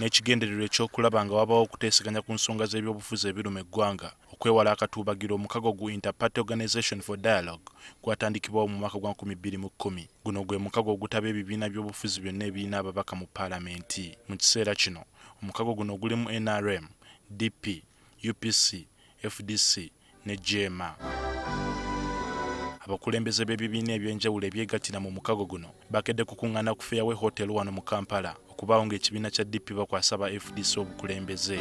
N'ekigendererwa eky'okulaba nga wabaawo okuteeseganya ku nsonga z'ebyobufuzi ebiruma eggwanga okwewala akatuubagiro, omukago gu Inter-Party Organization for Dialogue gwatandikibwawo mu mwaka gwa 2010. Guno gwe mukago ogutaba ebibiina by'obufuzi byonna ebirina ababaka mu Paalamenti. Mu kiseera kino omukago guno gulimu nrm, DP, UPC, fdc ne jeema. Abakulembeze b'ebibiina eby'enjawulo ebyegattira mu mukago guno bakedde kukuŋŋaana ku Fairway Hotel wano mu Kampala okubaawo ng'ekibiina kya DP bakwasa aba fdc obukulembeze.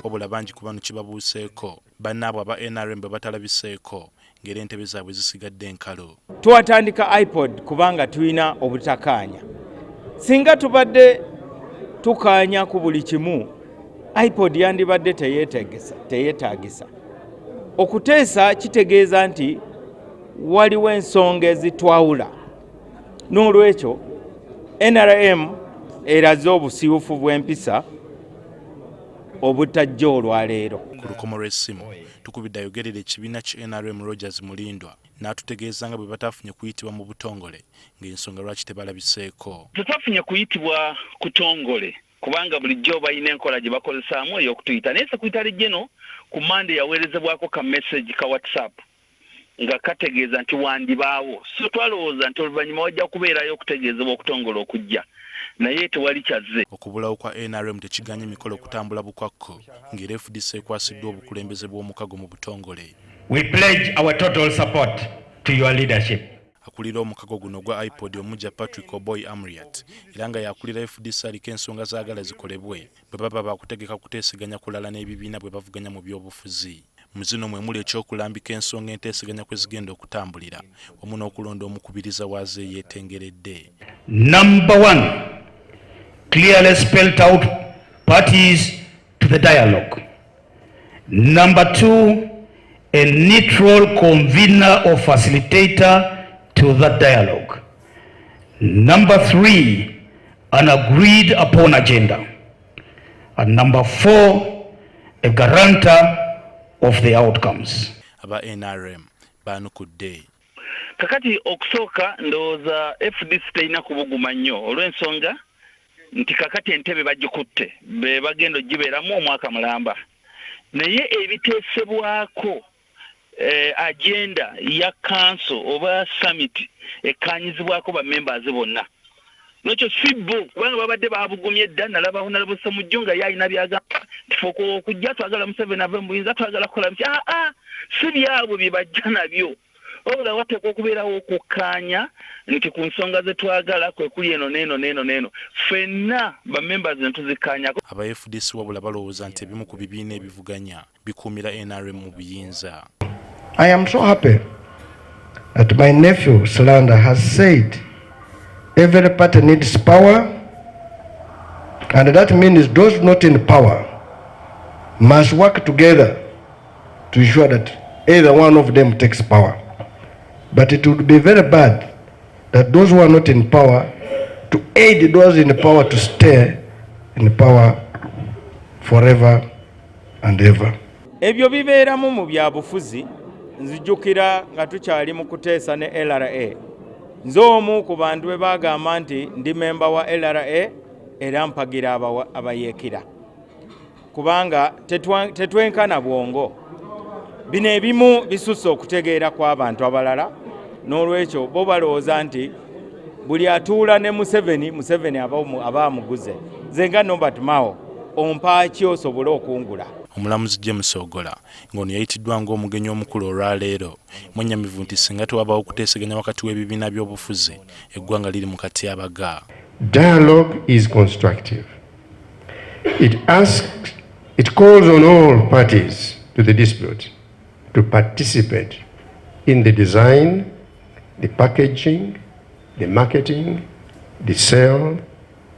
Wabula bangi ku bano kibabuuseeko bannaabwe aba nrm bwe batalabiseeko ng'era entebe zaabwe zisigadde enkalu. Twatandika IPOD kubanga tulina obutakaanya. Singa tubadde tukaanya ku buli kimu, IPOD yandibadde teyeetaagisa. Okuteesa kitegeeza nti waliwo ensonga ezitwawula. N'olwekyo NRM eraze obusiiwufu bw'empisa obutajja olwaleero. Ku lukomo lw'essimu tukubidde ayogerera ekibiina ki nrm Rogers Mulindwa n'atutegeeza nga bwe bataafunye kuyitibwa mu butongole ng'ensonga lwaki tebalabiseeko. Tetwafunye kuyitibwa kutongole kubanga bulijjo balina enkola gye bakozesaamu ey'okutuyita, naye Secretary General ku Monday yaweerezebwako ka message ka WhatsApp nga kategeeza nti wandibaawo, so twalowooza nti oluvannyuma wajja kubeerayo okutegeezebwa okutongole okujja naye tewali kyazze. Okubulawo kwa nrm tekiganye mikolo kutambula bukwakku ng'era fdc ekwasiddwa obukulembeze bw'omukago mu butongole. We pledge our total support to your leadership. Akulira omukago guno ogwa IPOD omuggya Patrick Oboi Amuriat era nga y'akulira fdc aliko ensonga z'agala zikolebwe bwe baba baakutegeka kuteeseganya kulala n'ebibiina bwe bavuganya mu byobufuzi. Mu zino mwe muli eky'okulambika ensonga enteeseganya kwe zigenda okutambulira wamu n'okulonda omukubiriza waazo eyeetengeredde. Number one, clearly spelled out parties to the dialogue. Number two, a neutral convener or facilitator to that dialogue. Number three, an agreed upon agenda. And number four, a guarantor of the outcomes. Aba nrm baanukudde. Kakati okusooka ndowooza fdc terina kubuguma nnyo olw'ensonga nti kakati entebe bagikutte be bagenda ogibeeramu omwaka mulamba, naye ebiteesebwako, agenda ya council oba summit ekkaanyizibwako ba members bonna, nekyo si bo, kubanga babadde babugumye dda. Nalaba Honorable Ssemujju nga ye alina byagamba nti fe okujja twagala Museveni ave mu buyinza, twagala kukola nti aa si byabwe bye bajja nabyo, wabula wateekwa okubeerawo okukkaanya nti ku nsonga ze twagala kwe kuli eno n'eno n'eno n'eno, ffenna ba members ne tuzikkaanyako. Aba fdc wabula balowooza nti ebimu ku bibiina ebivuganya bikuumira nrm mu buyinza. I am so happy that my nephew Slander has said every party needs power, and that means those not in power must work together to ensure that either one of them takes power. But it would be very bad that those who are not in power to aid those in power to stay in power forever and ever. Ebyo bibeeramu mu byabufuzi. Nzijukira nga tukyali mu kuteesa ne LRA, nze omu ku bantu be bagamba nti ndi memba wa LRA era mpagira abayeekera, kubanga tetwenkana bwongo. Bino ebimu bisusse okutegeera kw'abantu abalala, n'olwekyo bo balowooza nti buli atuula ne Museveni, Museveni aba amuguze. Nze nga Norbert Mao, ompaaki osobole okungula? Omulamuzi James Ogola ng'ono yayitiddwa ng'omugenyi omukulu olwaleero mwennyamivu nti singa tewabaawo okuteeseganya wakati w'ebibiina by'obufuzi, eggwanga liri mu katyabaga. Dialogue is constructive. It asks, it calls on all parties to the dispute to participate in the design, the packaging, the marketing, the sale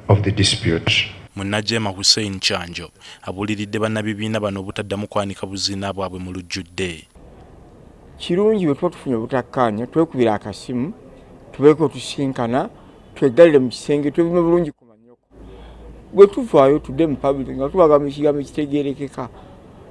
of the dispute. Munnajema Hussein Kyanjo abuuliridde bannabibiina bano obutaddamu kwanika buziina bwabwe mu lujjudde. Kirungi bwe tuba tufunye obutakkaanya twekubira akasimu, tubeeko tusinkana, tweggalire mu kisenge, twebume bulungi ku manyoko. Bwe tuvaayo tudde mu public nga tubagamba ekigambo ekitegeerekeka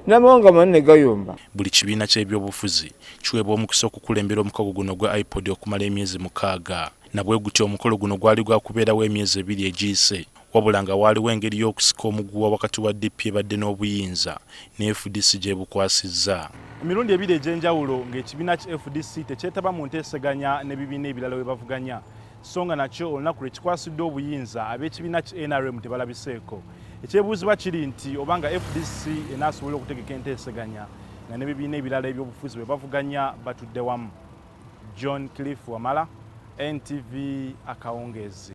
n'amawanga manene gayomba. Buli kibiina ky'ebyobufuzi kiweebwa omukisa okukulembera omukago guno ogwa IPOD okumala emyezi 6. Nabwe gutyo omukolo guno gwali gwa kubeerawo emyezi 2 egiyise. Wabula nga waaliwo engeri y'okusika omuguwa wakati wa DP ebadde n'obuyinza ne FDC gyebukwasizza. Emirundi ebiri egy'enjawulo ng'ekibiina ki FDC tekyetaba mu nteeseganya n'ebibiina ebirala we bavuganya, so nga nakyo olunaku lwe kikwasiddwa obuyinza ab'ekibiina ki NRM tebalabiseeko. Ekyebuuzibwa kiri nti oba nga FDC enaasobola okutegeka enteeseganya nga n'ebibiina ebirala ebyobufuzi bwe bavuganya batudde wamu. John Cliff Wamala, NTV akawungeezi.